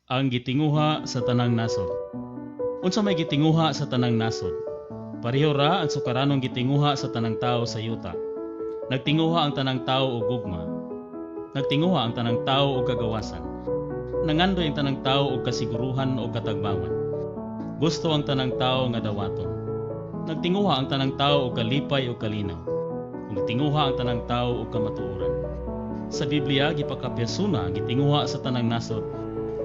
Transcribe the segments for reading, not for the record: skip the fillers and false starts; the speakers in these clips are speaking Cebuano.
Ang gitinguha sa tanang nasod. Unsa may gitinguha sa tanang nasod? Pareho ra ang sukaranong gitinguha sa tanang tao sa yuta. Nagtinguha ang tanang tao og gugma. Nagtinguha ang tanang tao og kagawasan. Nangandoy ang tanang tao og kasiguruhan o katagbawan. Gusto ang tanang tao nga dawaton. Nagtinguha ang tanang tao og kalipay o kalinaw. Nagtinguha ang tanang tao og kamatuoran. Sa Biblia, gipakapersona ang gitinguha sa tanang nasod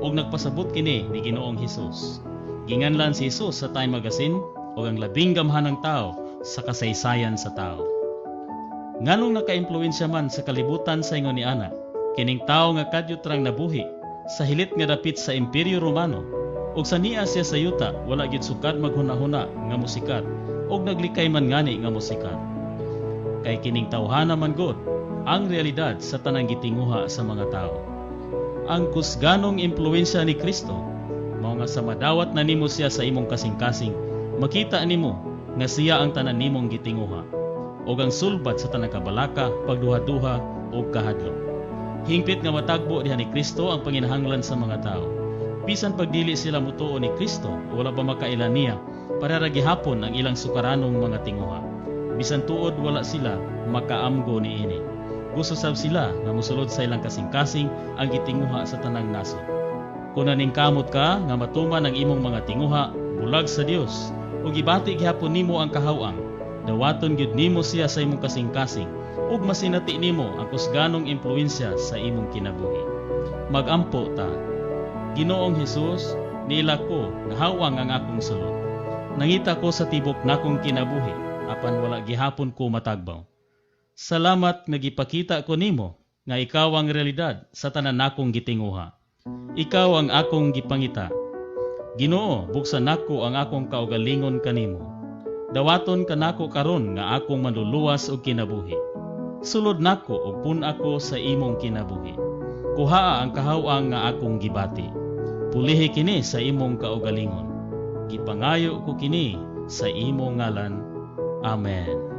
ug nagpasabot kini ni Ginoong Hesus. Ginganlan si Hesus sa Time Magazine ug ang labing gamhanang tao sa kasaysayan sa tao. Nganong nakaimpluwensya man sa kalibutan sa ingon ni ana, kining tao nga kadyot rang nabuhi sa hilit nga dapit sa Imperyo Romano ug sa nia siya sa yuta, wala gyud sukad maghuna-huna nga musikat ug naglikay man ngani nga musikat. Kay kining tawhana man gud ang realidad sa tanang gitinguha sa mga tao. Ang kusganong impluwensya ni Kristo mao nga sa madawat na nimo siya sa imong kasing-kasing, makita nimo nga siya ang tanan nimong gitinguha ug ang sulbad sa tanang kabalaka, pagduha-duha ug kahadlok. Hingpit nga matagbo diha ni Kristo ang panginahanglan sa mga tao. Bisan pagdili sila mutuo ni Kristo o wala pa makaila niya, para ra gihapon ang ilang sukaranong mga tinguha. Bisan tuod wala sila makaamgo niini, gusto sab sila nga mosulod sa ilang kasing-kasing ang gitinguha sa tanang nasod. Kung naningkamot ka nga matuman ang imong mga tinguha bulag sa Dios ug gibati gihapon nimo ang kahaw-ang, dawaton gyud nimo siya sa imong kasing-kasing ug masinati nimo ang kusganong impluwensya sa imong kinabuhi. Magampo ta. Ginoong Hesus, niila ko nga hawang ang akong sulod. Nangita ko sa tibok nakong kinabuhi apan wala gihapon ko matagbaw. Salamat nga gipakita ko nimo nga ikaw ang realidad sa tanan nakong gitinguha. Ikaw ang akong gipangita. Ginoo, buksan nako ang akong kaugalingon kanimo. Dawaton kanako karon nga akong manluluwas og kinabuhi. Sulod nako ug pun-a ko sa imong kinabuhi. Kuhaa ang kahaw-ang nga akong gibati. Pulihi kini sa imong kaugalingon. Gipangayo ko kini sa imong ngalan. Amen.